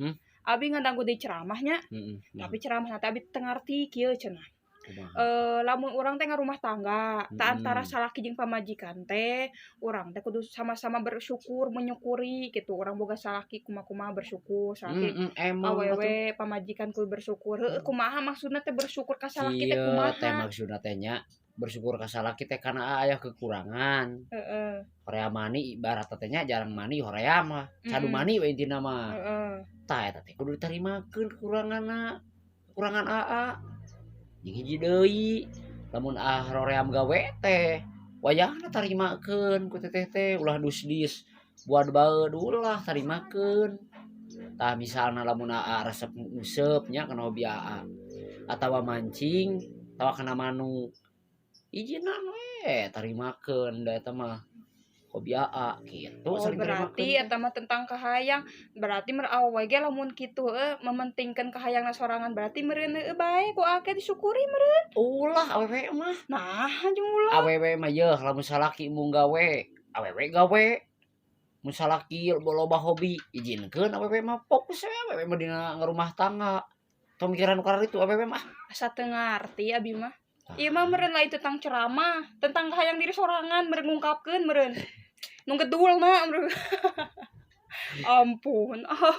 Hmm? Abi ngadangu deui ceramahnya, tapi ceramah teh abi teu ngarti kieu cenah. Kumaha? Eh, lamun urang teh ngarumah tangga, tah antara salaki jeung pamajikan teh, urang teh kudu sama-sama bersyukur, menyukuri gitu. Urang boga salaki kumaha-kumaha bersyukur, salaki Emang atuh. Awewe pamajikan kudu bersyukur. Heueuh, kumaha maksudna teh bersyukur ka salaki teh Kieu teh kumaha? Maksudna teh nya, bersyukur ka salaki teh kana aya kekurangan. Hoream mani ibarat teh nya, jarang mani hoream lah. Cadu mani we intina mah. Tah, eta teh kudu ditarimakeun kekuranganna. Kekurangan aa. Jeung hiji deui, lamun ah hoream gawe teh wayahna tarimakeun ku teteh teh, ulah dus-dis buat baeud, ulah, tarimakeun. Tah, misalna lamun aa resep nguseup nya kana hobi aa atawa mancing atawa kana manu, ijinan we, tarimakeun da eta mah hobi aa kitu. Oh, Saling berarti tarimakeun teh. Eta mah tentang kahayang. Berarti mer awewe ge lamun kitu heueuh mementingkeun kahayangna sorangan, berarti meureun heueuh bae ku ake disyukuri meureun. Ulah, awewe mah. Nah, jeung ulah. Awewe mah yeuh, lamun salaki embung gawe, awewe gawe. Mun salaki loba hobi, ijinkeun awewe mah, fokus we awewe mah dina ngarumah tangga. Tong mikiran nu kararitu awewe mah. Asa teu ngarti abi mah. Ieu mah meureun lain tentang ceramah, tentang kahayang diri sorangan meureun, ngungkapkeun meureun. Nu gedulna meureun. Ampun. Ah.